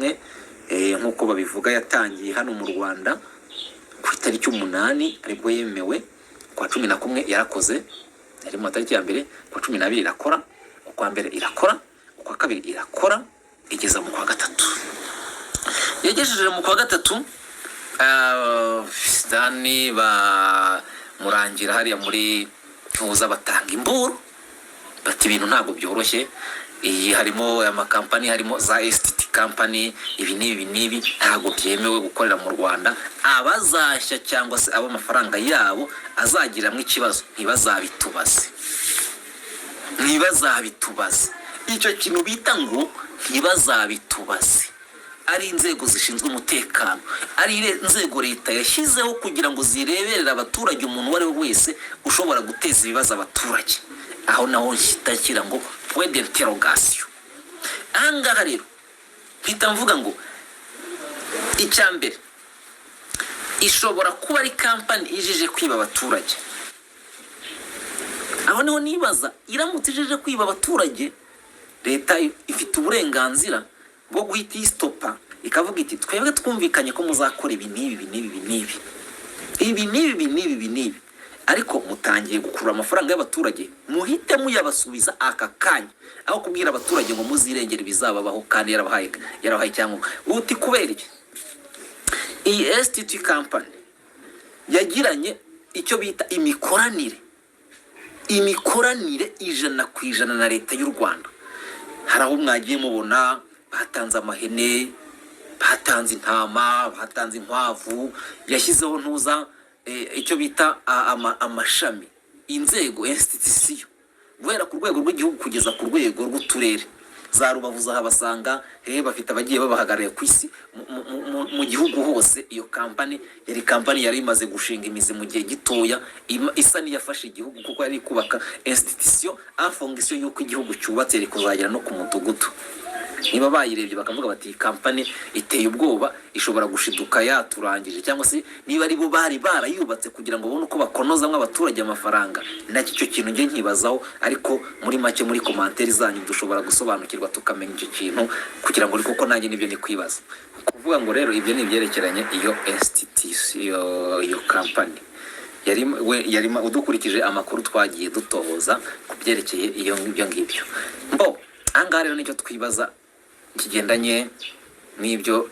kumwe, nk'uko babivuga, yatangiye hano mu Rwanda ku itariki 8, aribwo yemewe. Kwa 11 yarakoze, yari mu matariki ya mbere. Kwa 12 irakora, ukwa mbere irakora, ukwa kabiri irakora, igeza mu kwa gatatu. Yagejeje mu kwa gatatu, Dani ba Murangira hariya muri Ntuza batanga imburu bati: "Ibintu ntabwo byoroshye, iyi harimo amakampani, harimo za STT company, ibi n'ibi n'ibi ntabwo byemewe gukorera mu Rwanda. Abazashya cyangwa se abo amafaranga yabo azagiramo ikibazo ntibazabitubaze, ntibazabitubaze." Icyo kintu bita ngo "ntibazabitubaze", ari inzego zishinzwe umutekano, ari inzego leta yashyizeho kugira ngo zireberere abaturage, umuntu uwo ari we wese ushobora guteza ibibazo abaturage, aho naho nshyira ngo point d'interrogation. Ahangaha rero mpita mvuga ngo icya mbere, ishobora kuba ari kampani ijije kwiba abaturage. Aho niho nibaza, iramutse ijije kwiba abaturage, leta ifite uburenganzira bwo guhita iyisitopa, ikavuga iti: "Twebwe twumvikanye ko muzakora ibi n'ibi, ibi n'ibi, ibi n'ibi, ibi n'ibi, ibi n'ibi, ibi n'ibi, ariko mutangiye gukurura amafaranga y'abaturage, muhite muyabasubiza aka kanya, aho kubwira abaturage ngo muzirengere ibizababaho kandi yarabahaye icyangombwa." Uti kubera iki? Iyi STT company yagiranye icyo bita imikoranire 100% na leta y'u Rwanda. Hari aho mwagiye mubona batanze amahene, batanze intama, batanze inkwavu. Yashyizeho ntuza, icyo bita amashami, inzego, institution, guhera ku rwego rw'igihugu kugeza ku rwego rw'uturere. Za Rubavu uzahabasanga hehe, bafite abagiye babahagarariye ku isi, mu gihugu hose. Iyo kampani yari kampani yari imaze gushinga imizi mu gihe gitoya, isa n'iyafashe igihugu, kuko yari kubaka institution en fonction y'uko igihugu cyubatse, yari kuzagera no ku mudugudu. Niba bayirebye bakavuga bati: "Iyi kampani iteye ubwoba, ishobora gushiduka yaturangije", cyangwa se niba ari bo bari barayubatse kugira ngo babone uko bakonozamo abaturage amafaranga, nacyo icyo kintu njye nkibazaho. Ariko muri make, muri commentaire zanyu dushobora gusobanukirwa, tukamenya icyo kintu, kugira ngo kuko nanjye nibyo ni kwibaza. Kuvuga ngo rero ibyo ni ibyerekeranye iyo institution, iyo kampani yari we yari, udukurikije amakuru twagiye dutohoza ku byerekeye iyo ibyo ngibyo. Mbo ahangaha rero nicyo twibaza kigendanye n'ibyo,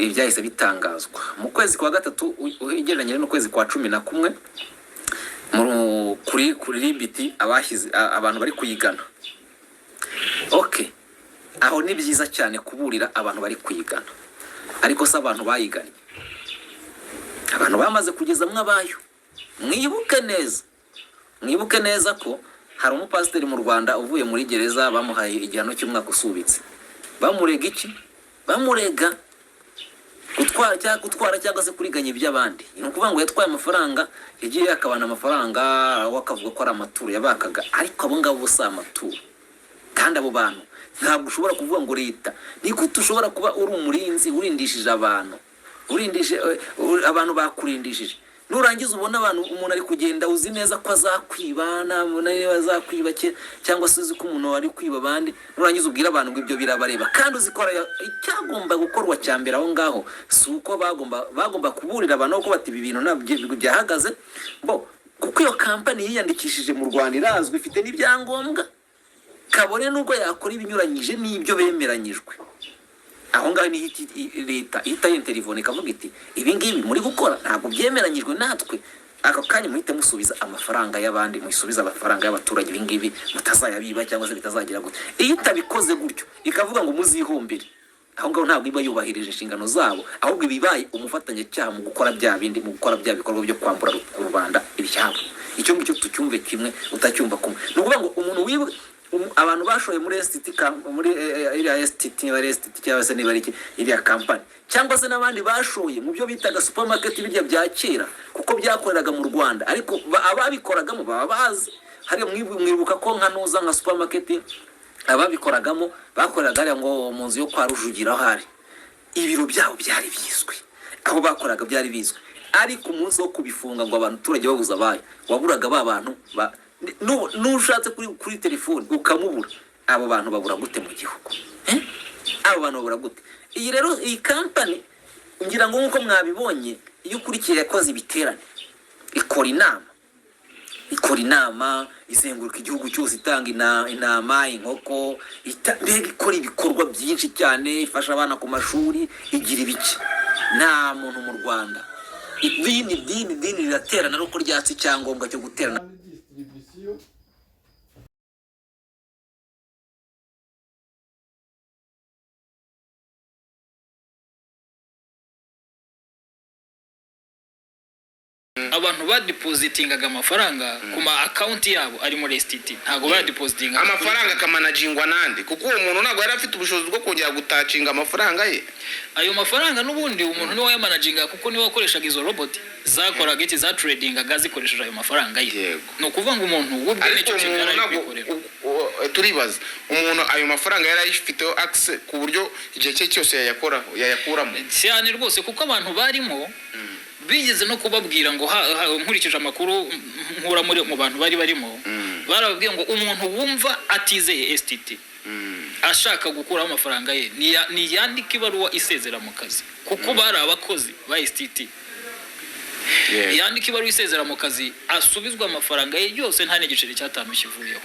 ibyahise bitangazwa mu kwezi kwa gatatu ugereranyije n'ukwezi kwa 11 kuri Libiti, abashyize abantu bari kuyigana. Okay, aho ni byiza cyane kuburira abantu bari kuyigana, ariko se abantu bayigannye, abantu bamaze kugezamwo abayo? Mwibuke neza, mwibuke neza ko hari umupasiteri mu Rwanda uvuye muri gereza, bamuhaye igihano cy'umwaka usubitse. Bamurega iki? Bamurega gutwara cyangwa se kuriganya iby'abandi. Ni ukuvuga ngo yatwaye amafaranga, yagiye yakabana amafaranga, we akavuga ko ari amaturo yabakaga, ariko abo ngabo bo si amaturo. Kandi abo bantu ntabwo ushobora kuvuga ngo leta, ni gute ushobora kuba uri umurinzi, urindishije abantu, urindije abantu, bakurindishije, nurangiza ubona abantu, umuntu ari kugenda, uzi neza ko azakwiba, nabona niba azakwiba cyangwa se uzi ko umuntu ari kwiba abandi, nurangiza ubwira abantu ngo ibyo birabareba, kandi uzi ko icyagomba gukorwa cya mbere aho ngaho si uko bagomba kuburira abantu ko bati: "Ibi bintu ntabwo byahagaze bo", kuko iyo kampani yiyandikishije mu Rwanda, irazwi, ifite n'ibyangombwa, kabone n'ubwo yakora ibinyuranyije n'ibyo bemeranyijwe. Aho ngaho niho leta ihita yinterivone ikavuga iti: "Ibi ngibi muri gukora ntabwo byemeranyijwe natwe. Aka kanya muhite musubiza amafaranga y'abandi, musubize amafaranga y'abaturage, ibi ngibi mutazayabiba cyangwa se bitazagira gute." Iyo itabikoze gutyo, ikavuga ngo muzihombere, aho ngaho ntabwo iba yubahirije inshingano zabo, ahubwo iba ibaye umufatanyacyaha mu gukora bya bindi, mu gukora bya bikorwa byo kwambura rubanda ibyabo. Icyo ngicyo tucyumve kimwe, utacyumva kumwe. Ni ukuvuga ngo umuntu wibwe, abantu bashoye muri STT, muri iriya STT, niba ari STT cyangwa se niba ari iki, iriya kampani, cyangwa se n'abandi bashoye mu byo bitaga supermarket birya bya kera, kuko byakoreraga mu Rwanda, ariko ababikoragamo baba bazi hariya. Mwibuka ko nka nuza, nka supermarket, ababikoragamo bakoreraga hariya ngo mu nzu yo kwa Rujugira, aho hari ibiro byabo byari bizwi, aho bakoraga byari bizwi, ariko umunsi wo kubifunga ngo abaturage babuze abayo, waburaga ba bantu n'ushatse kuri telefoni ukamubura. Abo bantu babura gute mu gihugu? Eh? Abo bantu babura gute? Iyi rero, iyi kampani, ngira ngo nk'uko mwabibonye, iyo ukurikiye, yakoze ibiterane, ikora inama, izenguruka igihugu cyose itanga intama, inkoko, mbega ikora ibikorwa byinshi cyane, ifasha abana ku mashuri, igira ibiki. Nta muntu mu Rwanda, idini riraterana ari uko ryatse icyangombwa cyo guterana. Distribution. Abantu badepositingaga amafaranga ku ma account yabo ari muri STT, ntabwo badepositingaga. Amafaranga akamanagingwa nande? Kuko uwo muntu ntabwo yari afite ubushobozi bwo kongera gutacinga amafaranga ye. Ayo mafaranga n'ubundi umuntu niwe wayamanaginga, kuko niwe wakoreshaga izo robot zakoraga iki, zatradingaga zikoresheje ayo mafaranga ye. Ni ukuvuga ngo umuntu we ubwe Ariko nicyo kintu umuntu yari ari ntabwo kwikorera. Turibaza umuntu ayo mafaranga yari ayifiteho access ku buryo igihe cye cyose yayakoraho, yayakuramo? Cyane rwose, kuko abantu barimo bigeze no kubabwira ngo nkurikije amakuru nkura muri mu bantu bari barimo, barababwiye ngo umuntu wumva atizeye STT, ashaka gukuraho amafaranga ye, niyandike ibaruwa isezera mu kazi, kuko bari abakozi ba STT. Yandike ibaruwa isezera mu kazi, asubizwe amafaranga ye yose, nta n'igiceri cy'atanu kivuyeho.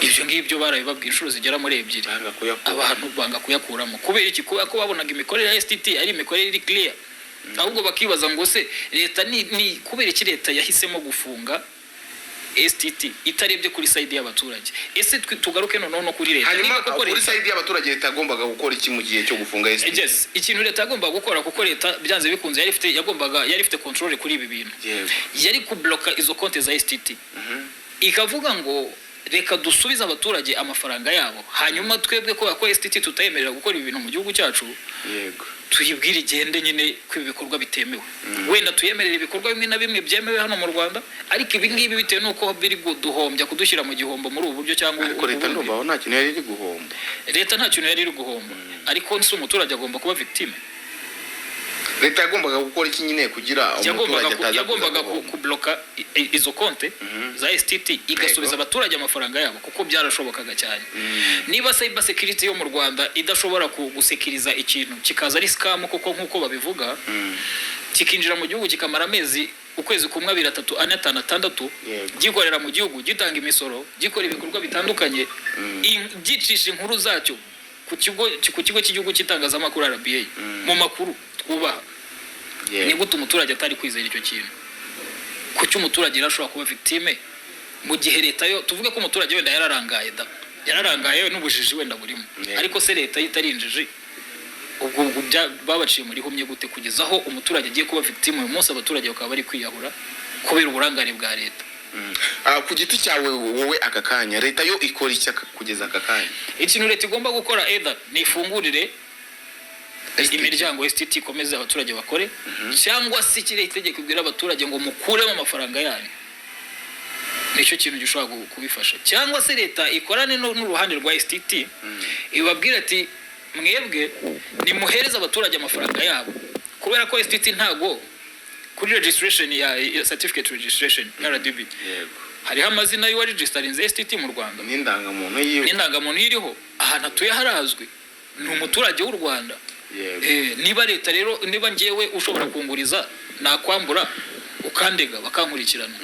Ibyo ngibyo barabibabwiye inshuro zigera muri ebyiri. Banga kuyakura. Abantu banga kuyakuramo. Kubera iki? Kubera ko babonaga imikorere ya STT ari imikorere iri clear. Ahubwo bakibaza ngo se leta ni kubera iki leta yahisemo gufunga STT itarebye kuri side y'abaturage? Ese tugaruke noneho no kuri leta. Hanyuma Niba koko kuri leta- side y'abaturage, leta yagombaga gukora iki mu gihe cyo gufunga STT? Yes, ikintu leta yagombaga gukora, kuko leta byanze bikunze yari ifite, yagombaga, yari ifite control kuri ibi bintu, yari kubloka izo konti za STT, ikavuga ngo reka dusubize abaturage amafaranga yabo, hanyuma twebwe kubera ko STT tutayemerera gukora ibi bintu mu gihugu cyacu, tuyibwire igende nyine ko ibi bikorwa bitemewe. Wenda tuyemerere ibikorwa bimwe na bimwe byemewe hano mu Rwanda, ariko ibi ngibi bitewe n'uko biri kuduhombya, kudushyira mu gihombo muri ubu buryo cyangwa Ariko leta ubundi. ndumva aho nta kintu yari iri guhomba. Leta nta kintu yari iri guhomba, ariko si umuturage agomba kuba victime? Leta yagombaga gukora iki nyine kugira Yagombaga umuturage ataza kuza yagombaga guhomba? kubloka izo konte za STT, igasubiza abaturage amafaranga yabo, kuko byarashobokaga cyane. Niba cyber security yo mu Rwanda idashobora gusekiriza ikintu kikaza ari scam, kuko nk'uko babivuga, kikinjira mu gihugu, kikamara amezi, ukwezi kumwe, abiri, atatu, ane, atanu, atandatu, gikorera mu gihugu, gitanga imisoro, gikora ibikorwa bitandukanye, gicisha inkuru zacyo ku kigo cy'igihugu cy'itangazamakuru RBA, mu makuru twubaha, ni gute umuturage atari kwizera icyo kintu? Kuki umuturage rero ashobora kuba victime mu gihe leta yo, tuvuge ko umuturage wenda yararangaye da, yararangaye n'ubujiji wenda burimo, ariko se leta yo itari injiji, ubwo babaciye muri humye gute kugeza aho umuturage agiye kuba victime? Uyu munsi abaturage bakaba bari kwiyahura kubera uburangare bwa leta. Ah, ku giti cyawe wowe, aka kanya leta yo ikora iki kugeza aka kanya? Ikintu leta igomba gukora, eda nifungurire STT. imiryango STT, ikomeze abaturage bakore, cyangwa se ikiriya itegeko ibwira abaturage ngo mukuremo amafaranga yanyu. Nicyo kintu gishobora kubifasha. Cyangwa se leta ikorane n'uruhande rwa STT, ibabwire ati mwebwe nimuhereze abaturage amafaranga yabo, kubera ko STT ntago kuri registration ya certificate registration RDB hariho amazina y'uwaregistarinze STT mu Rwanda n'indangamuntu yiwe. N'indangamuntu iriho, ahantu atuye harazwi, ni umuturage w'u Rwanda. Niba leta rero, niba ngewe ushobora kunguriza, nakwambura ukandega bakankurikirana,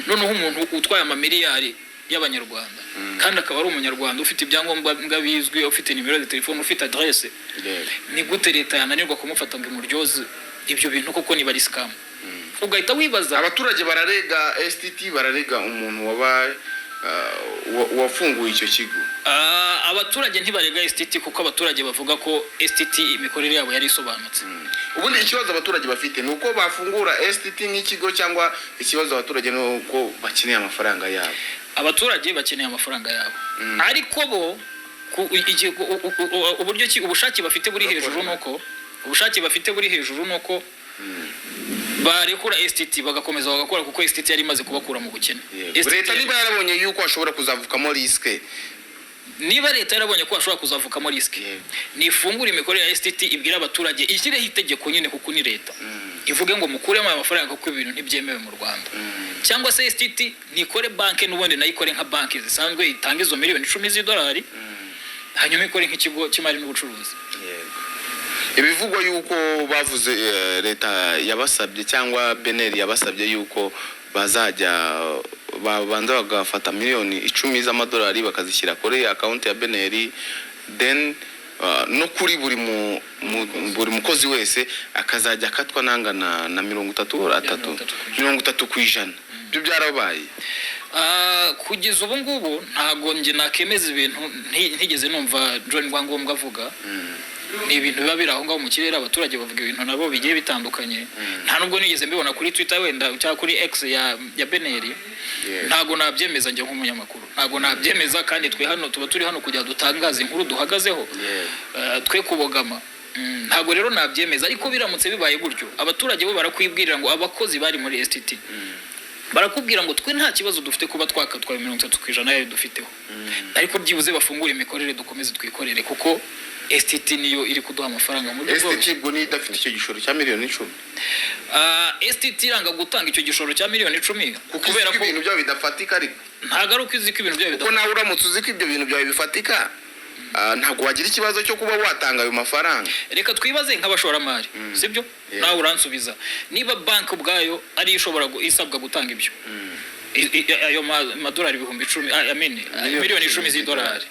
noneho umuntu utwaye amamiliyari y'abanyarwanda kandi akaba ari umunyarwanda ufite ibyangombwa bizwi, ufite nimero de telefone, ufite adresse, ni gute leta yananirwa kumufata ngo imuryoze ibyo bintu koko niba ari scam? Ugahita wibaza. Abaturage bararega STT, bararega umuntu waba wafunguye icyo kigo. Ah, abaturage ntibarega STT, kuko abaturage bavuga ko STT imikorere yabo yari isobanutse. Ubundi ikibazo abaturage bafite ni uko bafungura STT nk'ikigo, cyangwa ikibazo abaturage ni uko bakeneye amafaranga yabo? Abaturage bakeneye amafaranga yabo, ariko bo uburyo ki ubushake bafite buri hejuru nuko ubushake bafite buri hejuru nuko barekura STT bagakomeza bagakora, kuko STT yari imaze kubakura mu bukene. STT Leta niba yarabonye yuko hashobora kuzavukamo risque, Niba leta yarabonye ko hashobora kuzavukamo risque, nifungure imikorere ya STT, ibwire abaturage, ishyireho itegeko nyine, kuko ni leta, ivuge ngo mukuremo aya mafaranga kuko ibintu ntibyemewe mu Rwanda. Cyangwa se STT nikore banki n'ubundi, nayo ikore nka banki zisanzwe, itange izo miliyoni 10 z'idolari. Hanyuma ikore nk'ikigo cy'imari n'ubucuruzi. Ibivugwa yuko bavuze, leta yabasabye cyangwa BNR yabasabye yuko bazajya babanza bagafata miliyoni 10 z'amadolari bakazishyira kuri account ya BNR, then no kuri buri mukozi wese akazajya akatwa nangana na 30 atatu 30%. 30%, ibyo byarabaye? Kugeza ubu ngubu ntago njye nakemeza ibintu ntigeze numva John Rwangombwa avuga. Ni ibintu biba biri aho ngaho mu kirere, abaturage bavuga ibintu nabo bigiye bitandukanye. Nta nubwo nigeze mbibona kuri Twitter wenda cyangwa kuri X ya BNR. Ntago nabyemeza njye nk'umunyamakuru, ntago nabyemeza. Kandi twe hano tuba turi hano kugira dutangaze inkuru duhagazeho, twe kubogama. Ntago rero nabyemeza, ariko biramutse bibaye gutyo, abaturage bo barakwibwirira ngo abakozi bari muri STT barakubwira ngo twe nta kibazo dufite kuba twakatwaye 30% yayo dufiteho, ariko byibuze bafungure imikorere dukomeze twikorere, kuko STT niyo iri kuduha amafaranga mu buryo STT bworoshye. Ubwo niyo idafite icyo gishoro cya miliyoni 10? STT iranga gutanga icyo gishoro cya miliyoni 10 kuko kubera ko ibintu byabo bidafatika, ariko ntabwo ari uko izi ko ibintu byayo kuko nawe uramutse uzi ko ibyo bintu byawe bifatika, ntabwo wagira ikibazo cyo kuba watanga ayo mafaranga. Reka twibaze nk'abashoramari, sibyo? Yeah. Nawe uransubiza, niba banki ubwayo ariyo ishobora isabwa gutanga ibyo ayo madolari 10,000, I mean, miliyoni 10 z'idolari,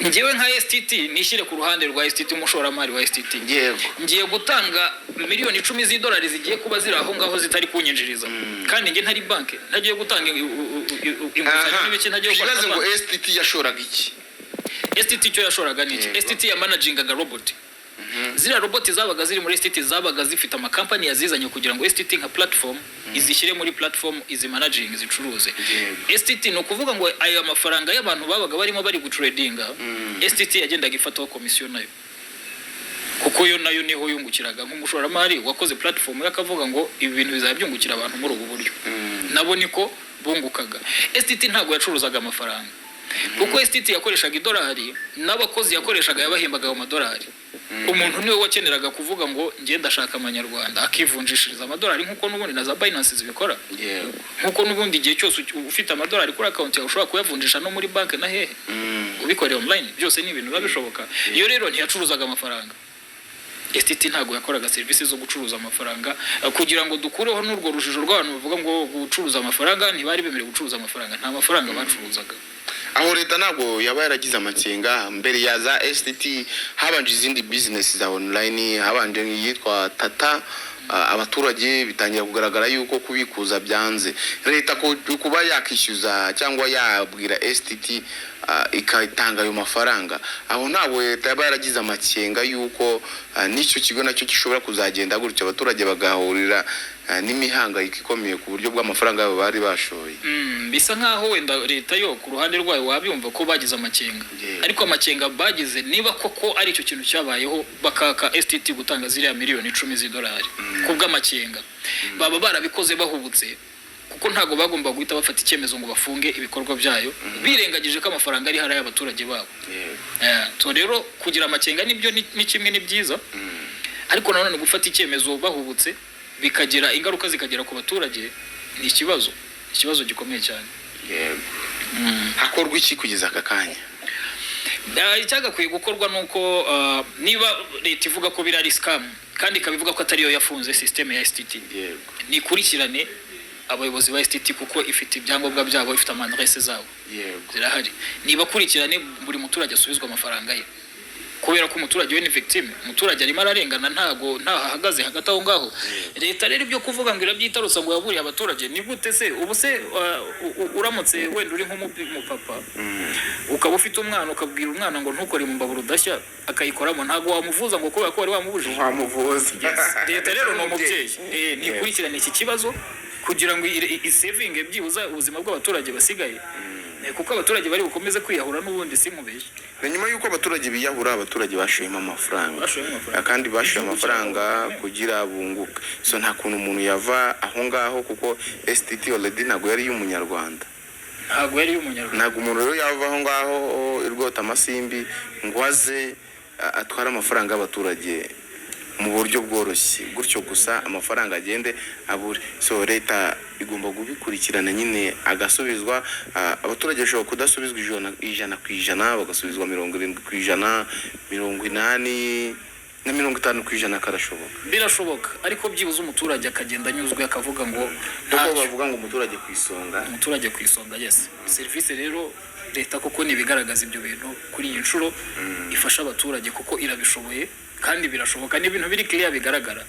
njyewe nka STT, nishyire ku ruhande rwa STT, umushoramari wa STT, ngiye gutanga miliyoni 10 z'idolari zigiye kuba ziri aho ngaho zitari kunyinjiriza, kandi njye ntari banki, ntagiye gutanga inguzanyo n'ibiki, ntagiye gukora Twibaze ngo banki. STT yashoraga iki? STT icyo yashoraga ni iki? STT yamanagingaga robot. Ziriya robot zabaga ziri muri STT zabaga zifite amakampani yazizanye kugira ngo STT nka platform izishyire muri platform, izi managing, zicuruze. STT ni ukuvuga ngo ayo mafaranga y'abantu babaga barimo bari gutradinga, STT yagendaga ifataho komisiyo nayo, kuko yo nayo niho yungukiraga nk'umushoramari wakoze platform ye, akavuga ngo ibi bintu bizaba byungukira abantu muri ubu buryo, nabo niko bungukaga. STT ntabwo yacuruzaga amafaranga, kuko STT yakoreshaga idolari, n'abakozi yakoreshaga yabahembaga ayo madolari. Umuntu niwe wakeneraga kuvuga ngo njye ndashaka amanyarwanda, akivunjishiriza amadolari, nk'uko n'ubundi na za Binance zibikora, nk'uko n'ubundi igihe cyose ufite amadolari kuri account yawe ushobora kuyavunjisha no muri banki na hehe ubikoreye online. Byose ni ibintu biba bishoboka. Iyo rero ntiyacuruzaga amafaranga. STT ntabwo yakoraga serivisi zo gucuruza amafaranga. Kugira ngo dukureho n'urwo rujijo rw'abantu bavuga ngo gucuruza amafaranga, ntibari bemerewe gucuruza amafaranga, nta mafaranga bacuruzaga. Aho leta ntabwo yaba yaragize amakenga? Mbere ya za STT habanje izindi business za online, habanje iyitwa Tata. Abaturage bitangira kugaragara yuko kubikuza byanze. Leta kuba yakishyuza cyangwa yabwira STT ikatanga ayo mafaranga, aho ntabwo leta yaba yaragize amakenga yuko n'icyo kigo nacyo gishobora kuzagenda gutyo, abaturage bagahurira n'imihangayiko ikomeye ku buryo bw'amafaranga yabo bari bashoye? Bisa nkaho wenda leta yo ku ruhande rwayo wabyumva ko bagize amakenga. Ariko amakenga bagize, niba koko ari icyo kintu cyabayeho, bakaka STT gutanga ziriya miliyoni 10 z'idolari ku bw'amakenga, baba barabikoze bahubutse, kuko ntabwo bagomba guhita bafata icyemezo ngo bafunge ibikorwa byayo birengagije ko amafaranga ari hari ay'abaturage babo. So rero kugira amakenga nibyo ni kimwe, ni byiza, ariko nanone gufata icyemezo bahubutse bikagira ingaruka zikagera ku baturage ni ikibazo, ikibazo gikomeye cyane. Hakorwa iki kugeza aka kanya? Icyagakwiye gukorwa ni uko niba leta ivuga ko biri ari scam, kandi ikaba ivuga ko atariyo yafunze système ya STT, nikurikirane abayobozi ba STT, kuko ifite ibyangombwa byabo, ifite amadresse zabo, zirahari. Nibakurikirane, buri muturage asubizwe amafaranga ye, kubera ko umuturage we ni victime, umuturage arimo ararengana, ntago ntaho ahagaze hagati aho ngaho. Leta rero ibyo kuvuga ngo irabyitarutsa, ngo yaburiye abaturage, ni gute se? Ubu se uramutse wenda uri nk'umupapa ukaba ufite umwana, ukabwira umwana ngo ntukore mu mbabura udashya, akayikoramo, ntabwo wamuvuza ngo kubera ko wari wamubujije? Wamuvuza. Leta rero ni umubyeyi. Nikurikirane iki kibazo kugira ngo isevinge byibuze ubuzima bw'abaturage basigaye. Kuko abaturage bari bukomeze kwiyahura n'ubundi, sinkubeshye. Na nyuma y'uko abaturage biyahura, abaturage bashoyemo amafaranga. Bashoyemo amafaranga. Kandi bashoye amafaranga kugira bunguke, so nta kuntu umuntu yava aho ngaho, kuko STT already ntabwo yari iy'umunyarwanda. Ntabwo yari iy'umunyarwanda. Ntabwo umuntu rero yava aho ngaho i Rwota Amasimbi ngo aze atware amafaranga y'abaturage. mu buryo bworoshye gutyo gusa, amafaranga agende abure. So leta igomba kubikurikirana nyine agasubizwa. Abaturage bashobora kudasubizwa 100%, bagasubizwa 70%, 80 na 50% karashoboka. Birashoboka, ariko byibuze umuturage akagenda anyuzwe, akavuga ngo Kuko ntacyo. Bavuga ngo umuturage ku isonga. Umuturage ku isonga, yes. Serivisi rero leta koko ni ibigaragaza ibyo bintu kuri iyi nshuro ifasha abaturage, kuko irabishoboye kandi birashoboka. Ni ibintu biri clear, bigaragara,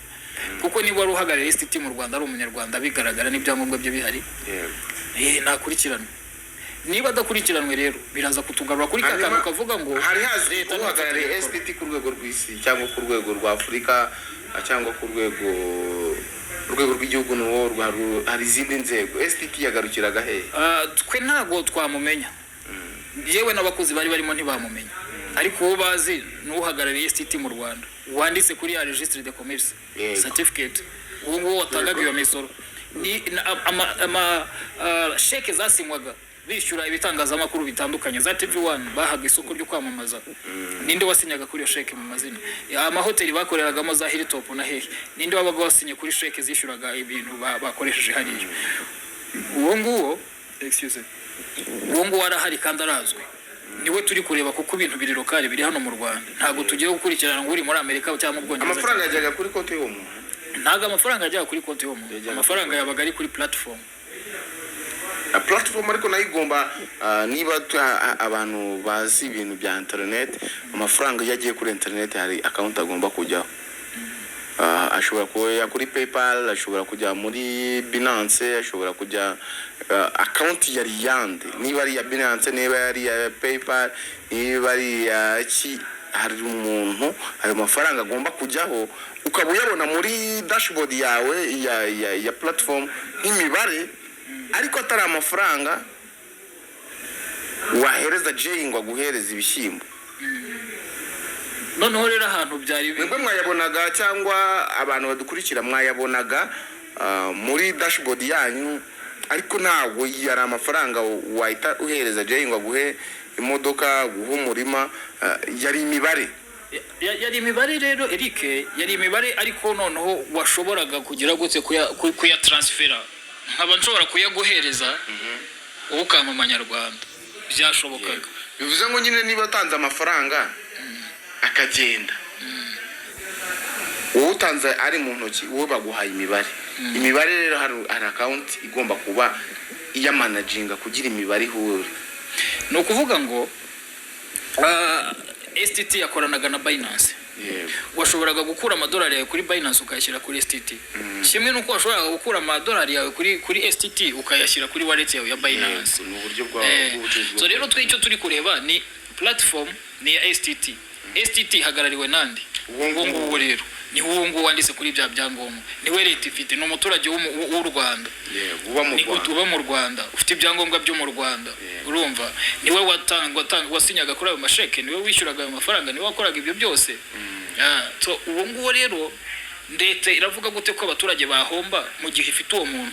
kuko niba wari uhagarariye STT mu Rwanda ari umunyarwanda, bigaragara n'ibyangombwa bye bihari, nakurikiranwe. Niba adakurikiranwe rero, biraza kutugarura kuri ka kantu kavuga ngo Hari hazwi leta uhagarariye ntifatanyabikorwa. STT ku rwego rw'isi cyangwa ku rwego rwa Afurika cyangwa ku rwego rw'igihugu? N'uwo hari izindi nzego? STT yagarukiraga hehe? Ah, twe ntabwo twamumenya, yewe n'abakozi bari barimo ntibamumenya, ariko uwo bazi ni uhagarariye STT mu Rwanda wanditse kuri ya registre de commerce, certificate. Uwo nguwo watangaga iyo misoro ni ama sheke zasinywaga bishyura ibitangazamakuru bitandukanye, za TV One bahaga isoko ryo kwamamaza. Ninde wasinyaga kuri iyo sheke mu mazina? Amahoteli bakoreragamo za Hilltop na hehe, ninde wabaga wasinye kuri sheke zishyuraga ibintu bakoresheje hariya? Uwo nguwo, excuse, uwo nguwo arahari kandi arazwi, niwe turi kureba, kuko ibintu biri local, biri hano mu Rwanda. Ntabwo tugiye gukurikirana ngo uri muri Amerika cyangwa mu Bwongereza. Amafaranga yajyaga kuri konti y'uwo muntu? Ntabwo amafaranga yajyaga kuri konti y'uwo muntu. Yajyaga. Amafaranga yabaga ari kuri platform. Na platform ariko nayo igomba, niba abantu bazi ibintu bya internet, amafaranga iyo agiye kuri internet hari account agomba kujyaho. Ashobora kujya kuri PayPal, ashobora kujya muri Binance, ashobora kujya account yari yande, niba ari iya Binance, niba ari iya PayPal, niba ari iya ki, hari umuntu ayo mafaranga agomba kujyaho, ukaba uyabona muri dashboard yawe ya platform nk'imibare, ariko atari amafaranga wahereza Jay ngo aguhereze ibishyimbo. Noneho rero ahantu byari Mwebwe mwayabonaga, cyangwa abantu badukurikira mwayabonaga muri dashboard yanyu, ariko ntabwo yari amafaranga wahita uhereza Jay ngo aguhe imodoka, aguhe umurima. Yari imibare. Yari imibare rero, Eric, yari imibare, ariko noneho washoboraga kugira gutse kuya transfera, nkaba nshobora kuyaguhereza wowe ukampa amanyarwanda, byashobokaga. Bivuze ngo nyine niba atanze amafaranga akagenda, wowe utanze ari mu ntoki, wowe baguhaye imibare. Imibare rero hari account igomba kuba iyamanaginga kugira imibare ihure. Ni ukuvuga ngo STT yakoranaga na Binance. Washoboraga gukura amadolari yawe kuri Binance ukayashyira kuri STT, kimwe n'uko washoboraga gukura amadolari yawe kuri STT ukayashyira kuri wallet yawe ya Binance. Ni uburyo bwa bw'ubucuruzi. So rero twe icyo turi kureba ni platform ni iya STT. STT ihagarariwe nande? Uwo nguwo. Uwo nguwo rero ni uwo nguwo wanditse kuri bya byangombwa, niwe leta ifite, ni umuturage w'u Rwanda. Yego, uba mu Ni Rwanda. uba mu Rwanda, ufite ibyangombwa byo mu Rwanda. Urumva, niwe wasinyaga kuri ayo masheke, niwe wishyuraga ayo mafaranga, niwe wakoraga ibyo byose. So uwo nguwo rero leta iravuga gute ko abaturage bahomba mu gihe ifite uwo muntu?